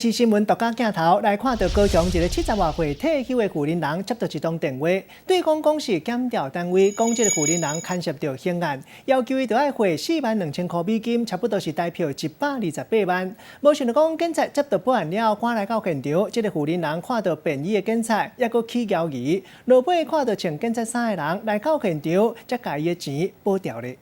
是新聞獨家鏡頭來看到高雄一个70外歲退休的婦人人接到一通電話，對方講是檢調單位，講這个婦人人牽涉著刑案，要求伊著愛匯42,000箍美金，差不多是台票128萬。無想著講警察接到報案了後，趕來到現場，這个婦人人看到便衣的警察，猶閣起交疑，落尾看著穿警察衫的人來到現場，才共伊的錢保牢咧。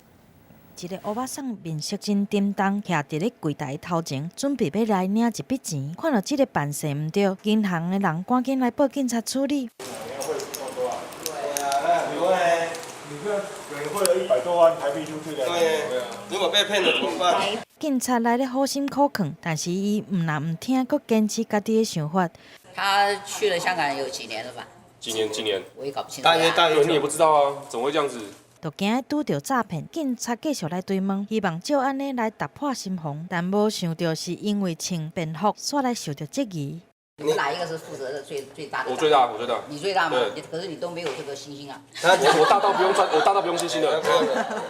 一个烏巴桑面色真沉重，徛佇咧櫃台頭前，準備欲來領一筆錢。看著這个辦勢毋對，銀行的人趕緊來報警察處理。對啊，你看，匯了100多萬台幣出去的。對，如果被騙了怎麼辦？警察來咧好心苦勸，但是伊毋但毋聽，閣堅持家己的想法。他去了香港有幾年了吧？幾年？幾年？我也搞不清楚。大約大約，你也不知道啊？怎麼會這樣子？就驚拄著詐騙，警察繼續來追問，希望藉按呢來突破心防，但無想著是因為穿便服，煞來受著質疑。你們哪一個是負責的最最大的？我最大，我最大。你最大嗎？對。可是你都沒有這個星星啊。我大到不用穿，我大到不用星星的。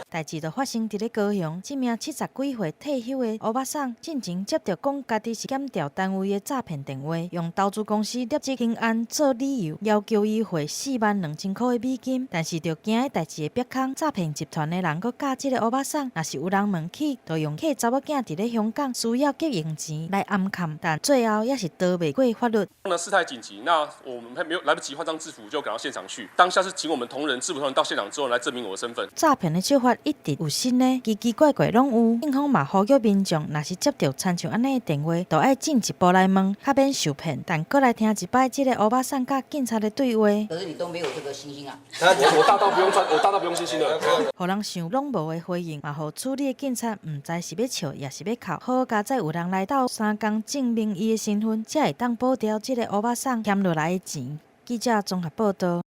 代誌就發生佇咧高雄，這名70幾歲退休的歐巴桑，進前接著講家己是檢調單位的詐騙電話，用投資公司列職刑案做理由，要求伊匯42,000箍的美金，但是就驚彼代誌會煏空，詐騙集團的人閣教這个歐巴桑，若是有人問起，就用客查某囝佇咧香港需要急用錢來暗崁，但最後也是逃袂過法律。那事態緊急，那我們沒有來不及換上制服就趕到現場去。當下是請我們同仁制服同仁到現場之後來證明我的身份。詐騙的手法一直有新的，奇奇怪怪攏有。警方嘛呼籲民眾，若是接著親像按呢的電話，就愛進一步來問，較免受騙。但閣來聽一擺這个歐巴桑佮警察的對話。可是你都沒有這個星星啊！我大到不用穿，我大到不用星星的。予人想攏無的回應，嘛予處理的警察毋知是欲笑抑是欲哭。好佳哉有人來鬥相共證明伊的身份，才會當保牢這个歐巴桑欠落來的錢。記者綜合報導。